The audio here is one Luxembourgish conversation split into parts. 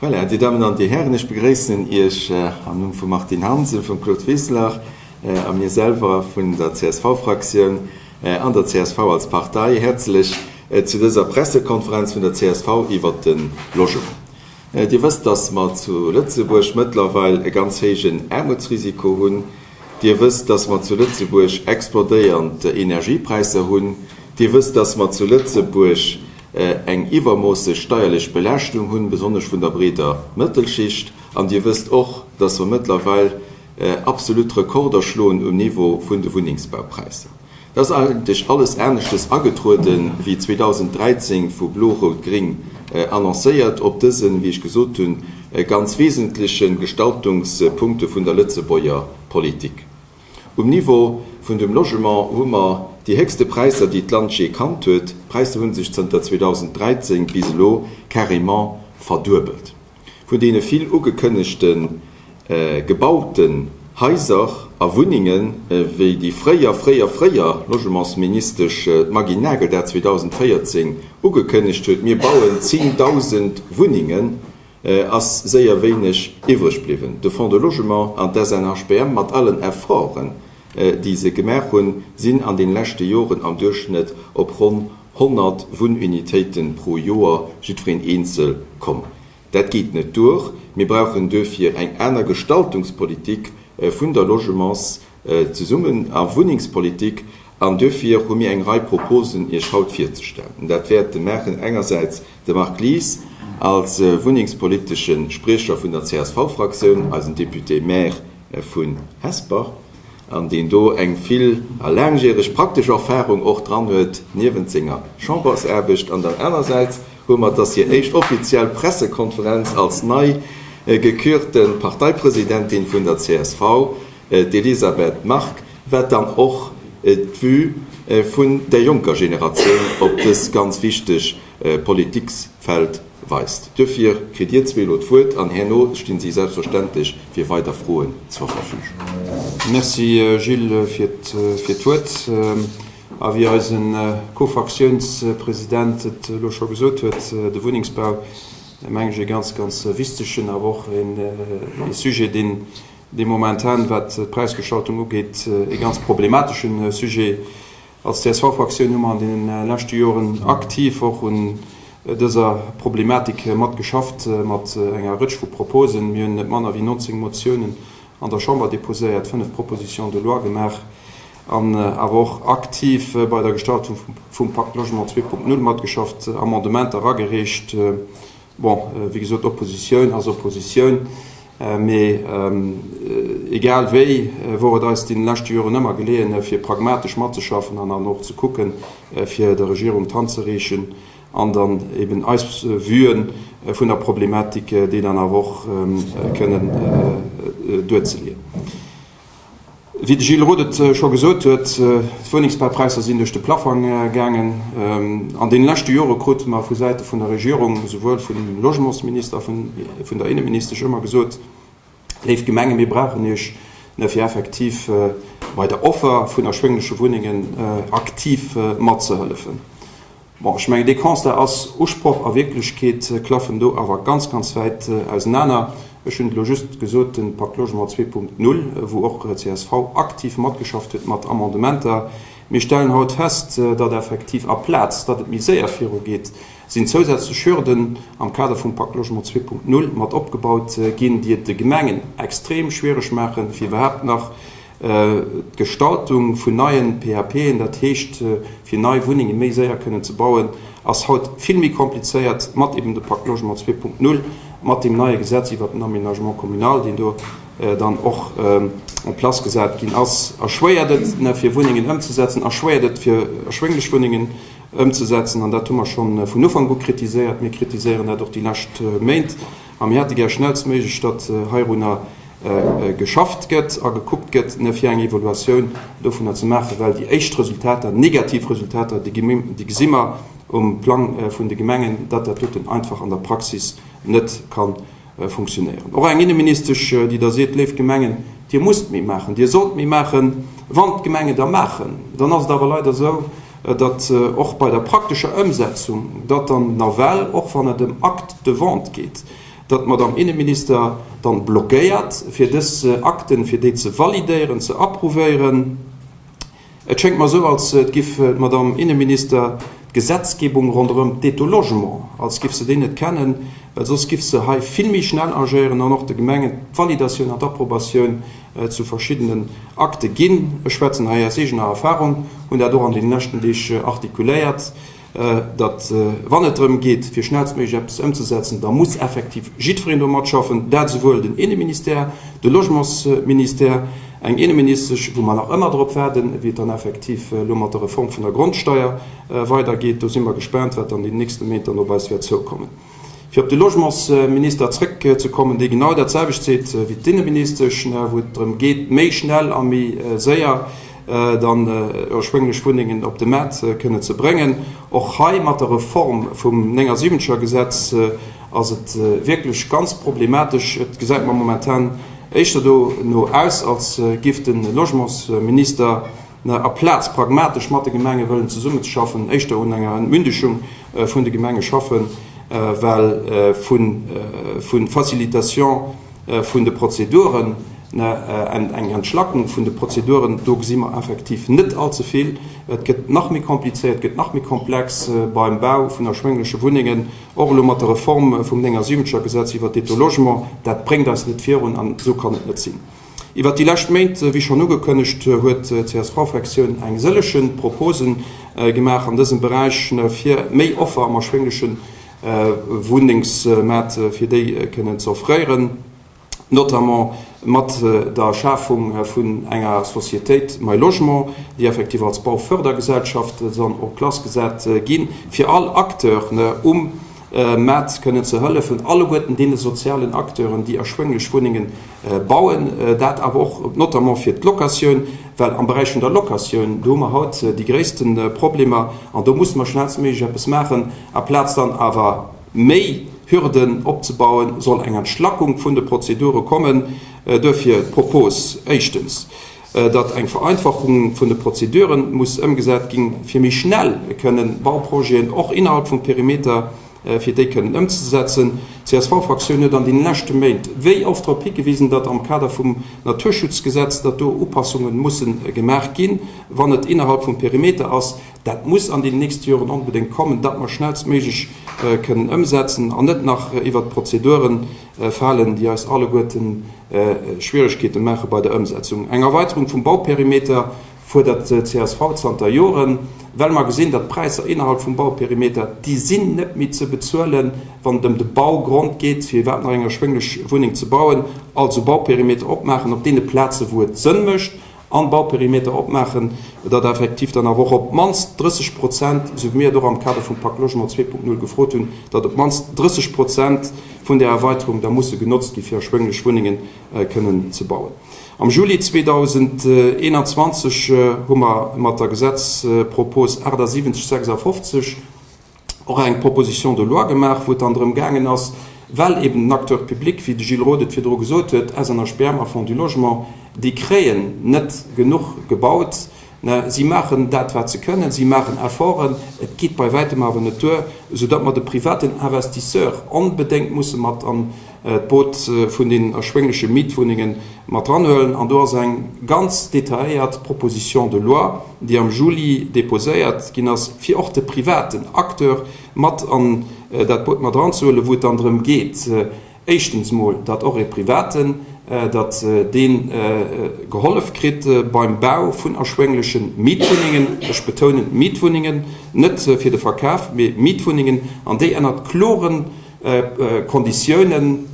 Voilà, Dir Dammen an Dir Hären, ech begréissen Iech am Numm vum Martine Hansen, vum Claude Wiseler a mir selwer vun der CSV-Fraktioun an der csv als Partei häerzlech zu dëser Pressekonferenz vun der csv iwwert de Logement. Dir wësst, dass mer zu Lëtzebuerg mëttlerweil e ganz héijen Aarmutsrisiko hunn. Dir wësst, dass mer zu Lëtzebuerg explodéiernd Energiepräisser hunn. Dir wësst, dass mer zu Lëtzebuerg eng iwwermoosseg steierlech Belaaschtung hunn, besonnesch vun der breeder Mëttelschicht. An Dir wësst och, dass mer mëttlerweil absolut Rekorder schloen um Niveau vun de Wunnengsbaupräisser. Et ass eigentlech alles aneschtes agetrueden, wéi 2013 vu Blo-Rout-Gring annoncéiert, op dësen, wéi ech gesot hunn, ganz wesentleche Gestaltungspunkte vun der Lëtzebuerger Politik. Um Niveau vun dem Logement hu mer déi héchste Präisser, déi d'Land jee kannt huet. D'Präisser hu sech zënter 2013 bis elo carrément verduebelt. Vun deene vill ugekënnegte gebauten Haiser a Wunnengen, wéi déi fréier, fréier, fréier Logementsministesch d'Maggy Nagel dat 2014 ugekënnegt huet, mir bauen 10.000 Wunnengen, ass séier wéineg iwwreg bliwwen. De Fonds de Logement an d'SNHBM mat allen Efforten, déi se gemaach hunn, sinn an den leschte Joren am Duerchschnëtt op ronn 100 Wunnunitéite pro Joer jiddwereen eenzel komm. Dat geet net duer. Mir brauchen duerfir eng aner Gestaltungspolitik vun der Logements-, Zesummen a Wunnengspolitik an duerfir hu mir eng Rei Proposen Iech haut virzestellen. Dat wäerte maachen engersäits de Marc Lies als wunnengspolitesche Spriecher vun der CSV-Fraktioun, eisen Député-maire vun Hesper, an deen do eng vill a laangjäreg praktesch Erfahrung och dran huet niewent senger Chambersaarbecht, an dann anersäits hu mer, et ass hir éischt offiziell Pressekonferenz als nei gekürte Parteipresidentin vun der csv, d'Elisabeth Margue, wat dann och d'Vue vun der jonker Generatioun op dës ganz wichteg Politiksfeld weist. Duerfir kritt Dir zwee elo d'Wuert an herno stinn si selbstverständlech fir weider Froen zur Verfügung. Merci Gilles fir d'Wuert. A wéi eise Co-Fraktiounspresident et elo scho gesot huet, de Wunnengsbau, meng ech, e ganz, ganz wichtegen, awer och e Sujet, deen dee momentan, wat d'Präisgestaltung ugeet, e ganz problematesche Sujet. Als CSV-Fraktioun hu mer an deene leschte Joren aktiv och un dëser Problematik matgeschafft, mat enger Rëtsch vu Proposen. Mir hunn net manner wéi 19 Motiounen an der Chamber déposéiert, 5 Propositions de loi gemaach an awer och aktiv bei der Gestaltung vum Pacte Logement 2.0 matgeschafft, Amendementer eragereecht. Bon, wéi gesot, Oppositioun ass Oppositioun, mee egal wéi wor et eis deene leschte Joren ëmmer geleeën, fir pragmatesch matzeschaffen an dann och ze kucken, fir der Regierung d'Hand ze reechen an dann eben eis Vuen vun der Problematik, déi dann awer och kënnen duerzeleeën. Wéi de Gilles Roth et scho gesot huet, d'Wunnengsbaupräisser sinn duerch de Plaffang gaangen. An deene leschte Jore krute mer vu Säite vun der Regierung, esouwuel vum Logementsminister a vun der Inneministesch ëmmer gesot, Léif Gemengen, mir brauchen Iech, fir effektiv bei der Offer vun erschwéngleche Wunnengen aktiv matzehëllefen. Bon, ech mengen, dee Constat ass Usproch a Wierklechkeet klaffen do awer ganz, ganz wäit ausenaner. Ech hunn et elo just gesot, de Pacte Logement 2.0, wou och csv aktiv matgeschafft huet mat Amendementer. Mir stellen haut fest, datt effektiv aplaz datt et méi séier virugeet, sinn zousätzlech Hürden am Kader vum Pacte Logement 2.0 mat opgebaut ginn, déi et de Gemengen extrem schwiereg maachen, fir iwwerhaapt nach D'Gestaltung vun neien PAPen, dat heescht fir nei Wunnenge méi séier kënnen ze bauen, ass haut vill méi komplizéiert mat eben de Pacte Logement 2.0, mat deem neie Gesetz iwwert den Aménagement communal, deen do dann och en place gesat ginn ass, erschwéiert et, fir Wunnengen ëmzesetzen, erschwéiert et fir erschwénglech Wunnengen ëmzesetzen. An dat hu mer scho vun Ufank u kritiséiert. Mir kritiséieren dat och déi lescht Méint a mir hätte gär schnellstméiglech, datt heirunner geschafft gëtt a gekuckt gëtt, fir eng Evaluatioun dovunner ze maachen, well déi éischt Resultater, negativ Resultater, déi gesi mer um Plang vun de Gemengen, datt dat doten einfach an der Praxis net ka funktionéieren. Och eng Inneministesch, déi da seet, Léif Gemengen, Dir musst méi maachen, Dir sollt méi maachen. Wann d'Gemenge da maachen, dann ass et awer leider esou, datt och bei der praktescher Ëmsetzung, datt dann nawell, och wann et ëm Acte de vente geet. datt d'Madame Inneminister dann blockéiert, fir dës Akten, fir déi ze validéieren, ze approuvéieren. Et schéngt mer esou, als giff d'Madame Inneminister d'Gesetzgebung ronderëm d'Aide au logement, als giff se déi net kennen, well soss giff se hei vill méi schnell agéieren an och de Gemengen d'Validatioun an d'Approbatioun zu verschiddenen Akte ginn. Ech schwätzen hei aus eegener Erfahrung, hunn dat och an deenen leschten Deeg artikuléiert. datt wann et drëm geet, fir schnellstméiglech eppes ëmzesetzen, da muss effektiv jiddwereen do matschaffen, dat esouwuel den Inneministère, de Logementsministère, eng Inneministesch, wou mer nach ëmmer drop waarden, wéi et dann effektiv elo mat der Reform vun der Grondsteier weidergeet. Do si mer gespaant, wat an deenen nächste Méint dann op eis wäert zoukommen. Fir op de Logementsminister zrëckzekommen, dee genau dat selwecht seet wéi d'Inneministesch, wou et drëm geet, méi schnell a méi séier dann erschwénglech Wunnengen op de Maart kënnen ze bréngen. Och hei mat der Reform vum 79er Gesetz ass et wierklech ganz problematesch. Et gesäit mer momentan éischter dono aus, als giff de Logementsminister aplaz pragmatesch mat de Gemenge wëllen zesummenzeschaffen, éischter un enger Entmündegung vun de Gemenge schaffen, well vu Facilitation vun de Prozeduren, eng Entschlackung vun de Prozeduren, do gesi mer effektiv net allze vill. Et gëtt nach méi komplizéiert, et gëtt nach méi komplex beim Bau vun erschwéngleche Wunnengen, och elo mat der Reform vum 79er Gesetz iwwert d'Aide au logement. Dat bréngt eis net virun an esou kann et net sinn. Iwwert déi lescht Méint, wéi schonn ugekënnegt, huet d'CSV-Fraktioun eng sëllege Propose gemaach an dësem Beräich, fir méi Offer am erschwéngleche Wunnengsmaart fir déi kënnen ze offréieren, notamment mat der Schafung vun enger Societéit My Logement, déi effektiv als Baufördergesellschaft soll en place gesat ginn, fir all Acteur um Maart kënnen ze hëllefen, alleguerten deene sozialen Acteuren, déi erschwénglech Wunnenge bauen, dat awer och notamment fir d'Locatioun, well am Beräich vun der Locatioun, do hu mer haut déi gréisste Problemer an do musse mer schnellstméiglech eppes maachen. Aplaz dann awer méi Hürden opzebauen, soll eng Entschlackung vun de Prozedure kommen. Duerfir d'Propos, éischtens, datt eng Vereinfachung vun de Prozedure muss ëmgesat ginn, fir méi schnell kënnen Bauprojeten och innerhalb vum Perimeter, fir déi kënnen ëmzesetzen. D'CSV-Fraktioun huet an deene leschte Méint wéi oft drop higewisen, datt am Kader vum Naturschutzgesetz, datt do Upassunge musse gemaach ginn, wann et innerhalb vum Perimeter ass. Dat muss an deenen nächste Joren onbedéngt kommen, datt mer schnellstméiglech kënnen ëmsetzen an net nach iwwert d'Prozeduren falen, déi eis alleguerten Schwieregkeete maache bei der Ëmsetzung. Eng Erweiterung vum Bauperimeter fuerdert d'CSV zanter Joren, well mer gesinn, datt d'Präisser innerhalb vum Bauperimeter, déi sinn net méi ze bezuelen, wann et ëm de Baugrond geet, fir iwwerhaapt nach eng erschwénglech Wunneng ze bauen. Also Bauperimeter opmaachen op deene Plaze wou et Sënn mécht an Bauperimeter opmaachen, datt effektiv dann awer och op d'mannst 30 Prozent, esou wéi mir et och am Kader vum Pak Logement 2.0 gefrot hunn, datt op d'mannst 30 Prozent vun där Erweiterung da musse genotzt gi fir erschwénglech Wunnenge kënnen ze bauen. Am Juli 2021 hu mer mat der Gesetzpropos 7856, och eng Proposition de loi gemaach, wou et dann drëm gaangen ass, well eben den Acteur public, wéi de Gilles Roth et virdru gesot huet, SNHBM a Fonds du Logement, déi kréien net genuch gebaut. Si maachen dat, wat se kënnen, si maachen Efforten, et geet bei wäitem awer net duer, soudatt mer de privaten Investisseur onbedéngt musse mat an d'Boot vun den erschwéngleche Mietwunnenge mat dranhuelen. An do ass eng ganz detailléiert Proposition de loi, déi am Juli déposéiert ginn ass, fir och de privaten Acteur mat an dat Boot mat eranzehuelen, wou et dann drëm geet, éischtens emol, datt och e Privaten, datt dee gehollef kritt beim Bau vun erschwéngleche Mietwunnengen, ech betounen Mietwunnengen, net fir de Verkaf, mee Mietwunnengen, an déi ënnert kloren Konditiounen,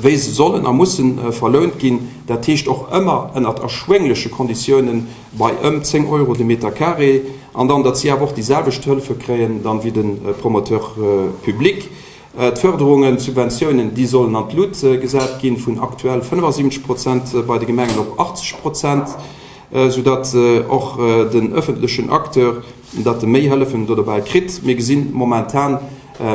wéi se sollen a mussen verlount ginn, dat heescht och ëmmer ënnert erschwéngleche Konditiounen bei ëm 10 Euro de Meter carré, an dann, datt si awer och déi selwecht Hëllefe kréien dann wéi de Promoteur public. D'Förderungen, d'Subventiounen, déi sollen an d'Lut gesat ginn, vun aktuell 75 Prozent bei de Gemengen op 80 Prozent, soudatt och den öffentlechen Acteur, datt e méi Hëllefen do dobäi kritt. Mir gesinn momentan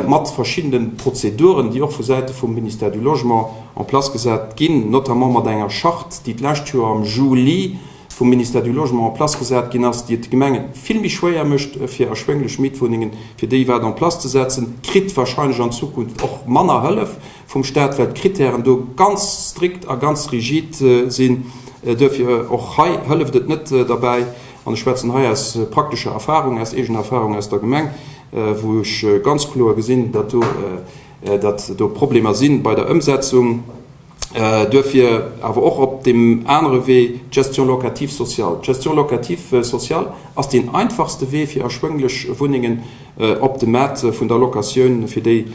mat verschiddene Prozeduren, déi och vu Säite vum Ministère du Logement en place gesat ginn, notamment mat enger Charte, déi d'lescht Joer am Juli. vum Ministère du Logement en place gesat ginn ass, déi et de Gemenge vill méi schwéier mécht, fir erschwénglech Mietwunnengen fir déi iwwerhaapt en place ze setzen, kritt wahrscheinlech an Zukunft och manner Hëllef vum Stat, well d'Kritären do ganz strikt a ganz rigid sinn. Duerfir och hei hëlleft et net derbäi, an ech schwätzen hei aus praktescher Erfahrung, aus eegener Erfahrung aus der Gemeng, wou ech ganz kloer gesinn, datt do, datt do Problemer si bei der Ëmsetzung. Duerfir awer och op deem anere Wee, d'Gestion locative sociale. D'Gestion locative sociale ass deen einfachste Wee, fir erschwénglech Wunnengen op de Maart vun der Locatioun fir déi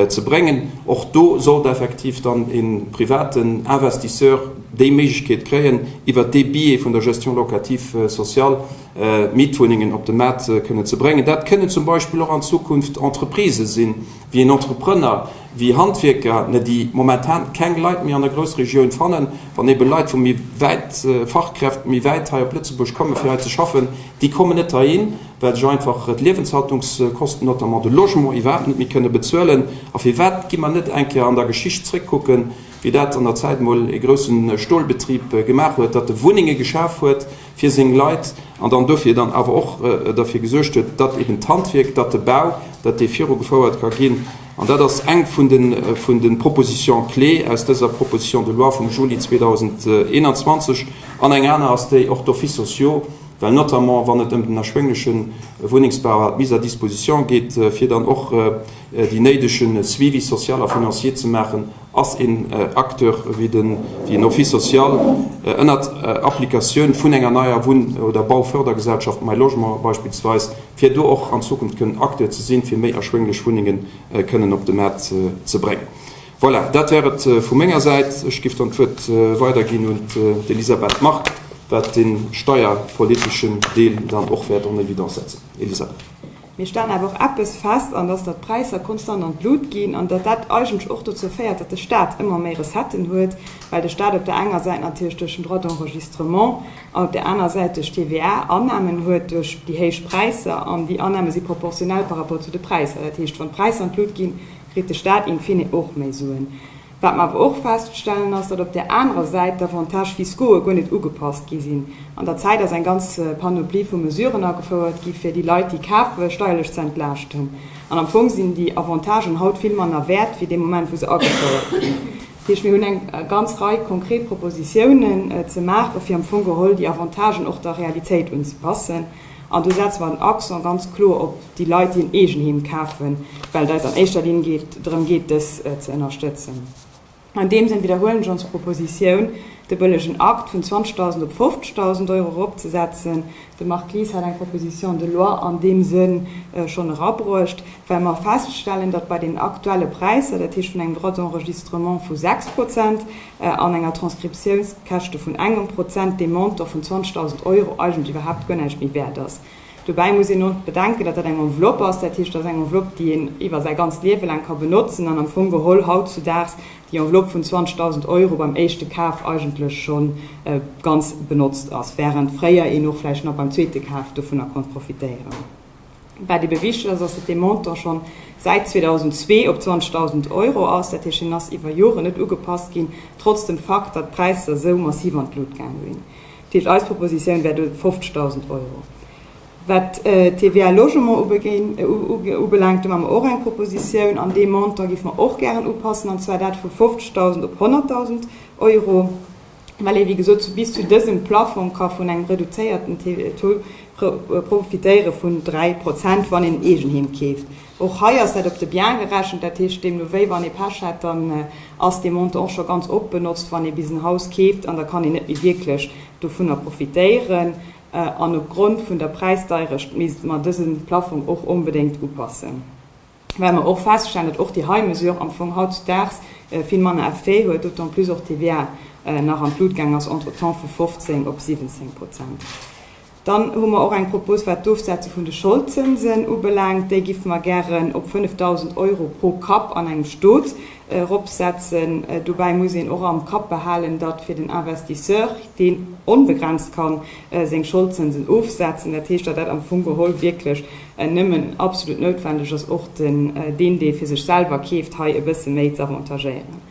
ze bréngen. Och do sollt effektiv dann e privaten Investisseur déi Méiglechkeet kréien, iwwert dee Biais vun der Gestion locative sociale Mietwunnengen op de Maart kënnen ze bréngen. Dat kënnen zum Beispill och an Zukunft Entreprisë sinn, wéi en Entrepreneur, wéi Handwierker, déi momentan keng Leit méi an der Groussregioun fannen, wann ebe Leit vu méi wäit, Fachkräft méi wäit hei op Lëtzebuerg kommen, fir hei ze schaffen, déi kommen net heihin, well sech einfach d'Liewenshaltungskosten, notamment de Logement, iwwerhaapt net méi kënne bezuelen. A firwat gi mer net eng Kéier an der Geschicht zréckkucken, wéi dat an der Zäit emol e grousse Stolbetrib gemaach huet, datt e Wunnenge geschaf huet fir seng Leit an dann dofir dann awer och derfir gesuergt huet, datt eben d'Handwierk, datt de Bau, datt dee virugefouert ka ginn. An dat ass eng vun de vun de Propositions clés aus dëser Proposition de loi vum Juli 2021. An eng aner ass déi och d'Offices sociaux, well notamment wann et ëm den erschwéngleche Wunnengsbau a d'Mise à disposition geet, fir dann och déi néidege Suivi social a financier ze maachen, ass een Acteur wéi den wéi en Office social ënnert Applikatioun vun enger neier Wunn oder Baufördergesellschaft, My Logement beispillsweis, fir do och an Zukunft kënnen Acteur ze sinn, fir méi erschwénglech Wunnenge kënnen op de Maart ze bréngen. Voilà, dat wär et vu menger Säit. Ech géif dann d'Wuert weiderginn un d'Elisabeth Margue, wat de steierpoliteschen Deel dann och wäert en évidence setzen. Elisabeth. Mir stellen awer och eppes fest, an dass datt d'Präisser konstant an d'Lut ginn an datt dat eigentlech och dozou féiert, datt de Stat ëmmer méi Recetten huet, well de Stat op der enger Säit natierlech duerch den Droit d'enregistrement an op der aner Säit duerch d'TVA Annamen huet duerch déi héich Präisser an déi Annahme si proportionell par rapport zu de Präisser. Dat heescht, wann d'Präisser an d'Lut ginn, kritt de Stat in fine och méi Suen. Wat mer awer och feststellen, ass, datt op där anerer Säit d'Avantages fiscauxë guer net ugepasst gi sinn. An der Zäit ass eng ganz Panoplie vu Mesuren agefouert gi fir déi Leit, déi kafen, steierlech ze entlaaschten. An am Fong sinn déi Avantagen haut vill manner wäert wéi dee Moment, wou se agefouert ginn. Dat heescht, mir hunn eng ganz Rei konkret Propositiounen ze maachen, fir am Fong geholl déi Avantagen och der Realitéit unzepassen. An do setze mer den Accent ganz kloer op déi Leit, déi en Eegenheem kafen, well et eis an éischter Linn geet, drëm geet, dës ze ënnerstëtzen. An deem Sënn widderhuelen ech ons Propositioun, de bëllegen Akt vun 20.000 op 50.000 Euro eropzesetzen. De Marc Lies hat eng Proposition de loi an deem Sënn schonn erabruecht, well mer feststellen, datt bei den aktuelle Präisser, dat heescht vun engem Droit d'enregistrement vu 6 Prozent, an enger Transcriptiounskäschte vun engem Prozent dee Montant vun 20.000 Euro eigentlech iwwerhaapt guer näischt méi wäert ass. Dobäi muss een och bedenken, datt dat eng Enveloppe ass, dat heescht, dat ass eng Enveloppe, déi een iwwer säi ganzt Liewe laang ka benotzen an am Fong geholl hautzudaags déi Enveloppe vun 20.000 Euro beim éischte Kaf eigentlech scho ganz benotzt ass, während fréier een och vläicht nach beim zweete Kaf dovunner konnt profitéieren. Wat ebe wichteg ass, ass, datt dee Montant schonn säit 2002 op 20.000 Euro ass. Dat heescht, en ass iwwer Joren net ugepasst ginn, trotz dem Fakt, datt d'Präisser esou massiv an d'Lut gaange sinn. Dat heescht, eis Propositioun wär do 50.000 Euro. Wat d'TVA Logement ubelaangt, do maache mer och eng Propositioun. An dee Montant géife mer och gären upassen, an zwar dat vu 50.000 op 100.000 Euro. well ee wéi gesot bis zu dësem Plafong ka vun engem reduzéierten Taux profitéiere vun 3 Prozent, wann een en Eegenheem keeft. Och hei ass dat op de Bien gerechent, dat heescht deemno wéi wann ee Pech hätt, dann ass dee Montant och scho ganz opbenotzt, wann ee bis en Haus keeft an da kann een net méi wierklech dovunner profitéieren. An opgrond vun der Präisdeierecht misst mer dëse Plafong och onbedéngt upassen. well mer och feststellen, datt och déi hei Mesure am Fong hautzudaags vill manner Effet huet, d'autant plus och d'TVA nach an d'Lut gaang ass entretemps vu 15 op 17 Prozent. Dann hu mer och eng Propos, wat d'Ofsetze vun de Scholdzënsen ubelaangt. Déi giffe mer gären op 5.000 Euro pro Kapp an engem Stot eropsetzen. Dobäi muss een och am Kapp behalen, datt fir den Investisseur, deen onbegrenzt ka seng Scholdzënsen ofsetzen, dat heescht, datt dat am Fong geholl wierklech nëmmen absolut noutwendeg ass, och den, deen, dee fir sech selwer keeft, hei e bësse méi z'avantagéieren.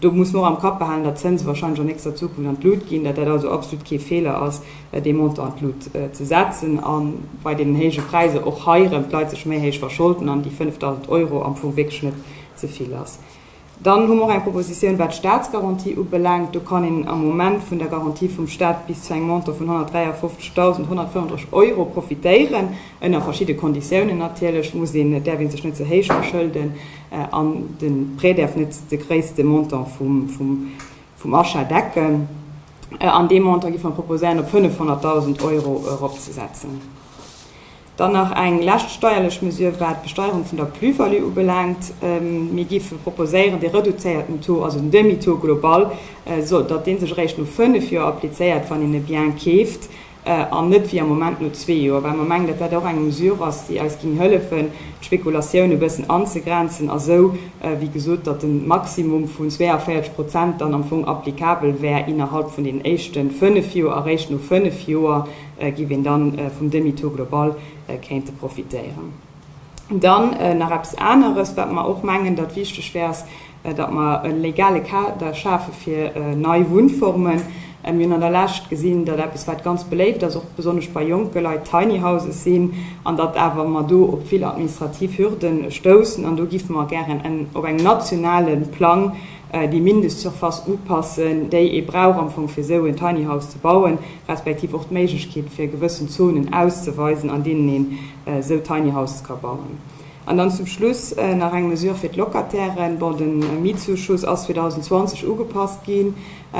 Do muss mer och am Kapp behalen, datt d'Zënse wahrscheinlech an nächster Zukunft an d'Lut ginn, datt dat also absolut kee Feeler ass, dee Montant an d'Lut ze setzen a bei deenen héije Präiser och hei erëm d'Leit sech méi héich verscholden an déi 5.000 Euro am Fong wierklech net ze vill ass. Dann hu mer och eng Propositioun, wat d'Staatsgarantie ubelaangt. Do kann een am Moment vun der Garantie vum Staat bis zu engem Montant vun 153.135 Euro profitéieren, ënner verschidde Konditiounen natierlech. Muss een, et däerf ee sech net ze héich verschëlden an de Prêt däerf net de gréisste Montant vum Achat decken. An dee Montant gi mer proposéieren, op 500.000 Euro eropzesetzen. Dann nach eng lescht steierlech Mesure, wat d'Besteierung vun der Plus-value ubelaangt. Mir géife proposéieren, dee reduzéierten Taux, also den Demi-taux global, datt dee sech eréischt no fënnef Joer applizéiert, wann een e Bien keeft, an net wéi am Moment no zwee Joer, well mer mengen, datt dat och eng Mesure ass, déi eis géing hëllefen, d'Spekulatioun e bëssen anzegrenzen a sou, wéi gesot, datt de Maximum vun 42 Prozent dann am Fong applicabel wär innerhalb vun deenen éischte fënnef Joer, eréischt no fënnef Joer giff een dann vum Demi-taux global kéinte profitéieren. Dann nach eppes aneres, wat mer och mengen, datt wichteg wär, ass, datt mer e legale Kader schafe fir nei Wunnformen. Mir hunn an der Lescht gesinn, datt eppes, wat ganz beléift ass, och besonnesch bei jonke Leit, Tiny Houses sinn, an datt awer mer do op vill administrativ Hürde stoussen. An do giffe mer gären op engem nationale Plang déi Mindestsurface upassen, déi ee brauch am Fong fir esou en Tiny House ze bauen, respektiv och d'Méiglechkeet fir gewëssen Zonen auszeweisen, an deenen een esou Tiny Houses ka bauen. An dann zum Schluss nach eng Mesure fir d'Locatairen. Bon, de Mietzuschuss ass 2020 ugepasst ginn,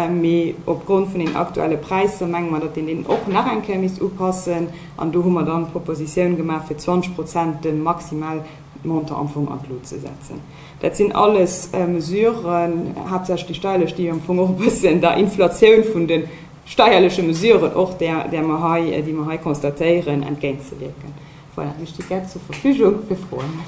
mee opgrond vun den aktuelle Präisser menge mer, datt een deen och nach eng Kéier misst upassen. An do hu mer dann d'Propositioun gemaach, fir 20 Prozent de maximal Montant am Fong an d'Lut ze setzen. Dat sinn alles Mesuren, haaptsächlech déi steierlech, déi am Fong och e bëssen der Inflatioun vun de steierleche Mesuren och, där mer hei, déi mer hei constatéieren, entgéintzewierken. Voilà, mir sti gär zur Verfügung fir Froen.